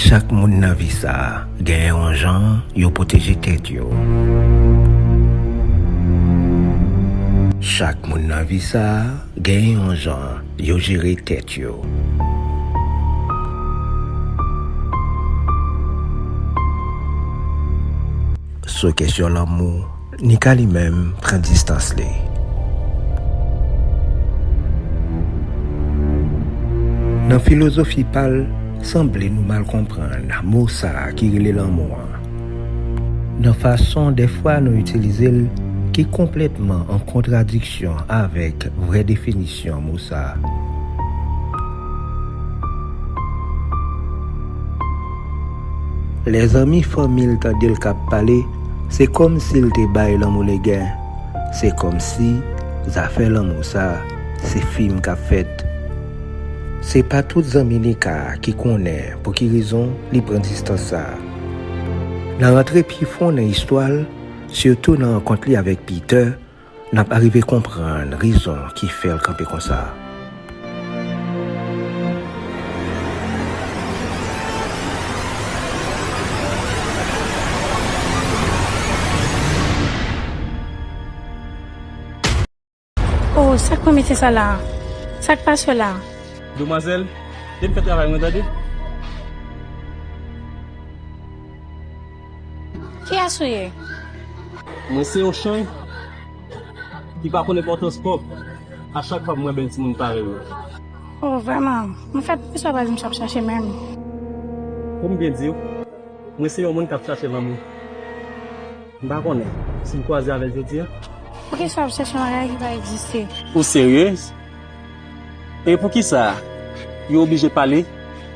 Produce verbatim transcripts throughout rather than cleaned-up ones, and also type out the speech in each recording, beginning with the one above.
Chak moun nan vi sa a genyen yon jan yo pwoteje tèt yo. Chak moun nan vi sa a genyen yon jan yo jere tèt yo. Sou kesyon lanmou, Nika li menm pran distans li. Nan filozofi pa l, sanble nou mal konprann mo sa a ki rele lanmou an. Nan fason dèfwa nou itilize l ki konplètman an kontradiksyon avèk vrè definisyon mo sa a. Lè zanmi fanmi l tande l k ap pale, se kòmsi l te bay lanmou legen. Se kòmsi zafè lanmou sa, se fim k ap fèt. Se pa tout zanmi Nika ki konnen pou ki rezon li pran distans sa. Nan rantre pi fon nan istwa l, sitou nan rankont li avèk Peter, n ap arive konprann rezon ki fè l kanpe konsa. Oh, sa k pran mesye sa la? Sa k pase w la? Demwazèl, depi fè travay mwen tande. Kiyès ou ye? Mwen se yon chay ki pa konn enpòtans kòb. A chak fwa m wè bèl timoun parèy ou. Oh, vrèman? Anfèt, poukisa w pa di m sa w ap chache menm? Pou m byen di w, mwen se yon moun k ap chache lanmou. M pa konnen si m kwaze avè l jodi a. Poukisa w ap chache yon bagay ki pa egziste? Ou seryez? E poukisa yo oblije pale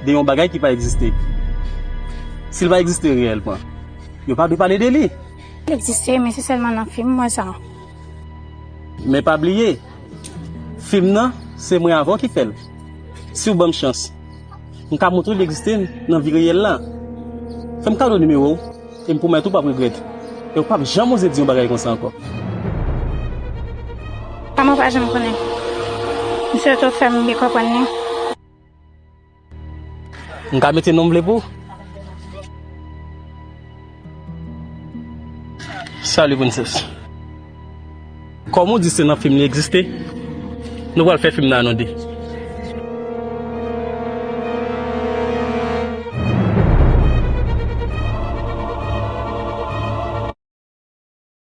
de yon bagay ki pa egziste? Si l pa egziste reyèlman, yo pa dwe pale de li. Li egziste, men se sèlman nan fim m wè sa. Men pa bliye, fim nan, se mwen avè w ki fè l. Si w ban m chans, m ka montre w li egziste nan vi reyèl la. Fè m kado nimewo w, e m pwomèt ou w p ap regrèt. E w p ap janm oze di yon bagay konsa ankò. Kòman w pa janm konnen? M swete w fè m byen konprann li. M ka mete non m vle pou ou? Salut, princess. Kòm ou di se nan fim li egziste, nou pral fè fim nan a nou de.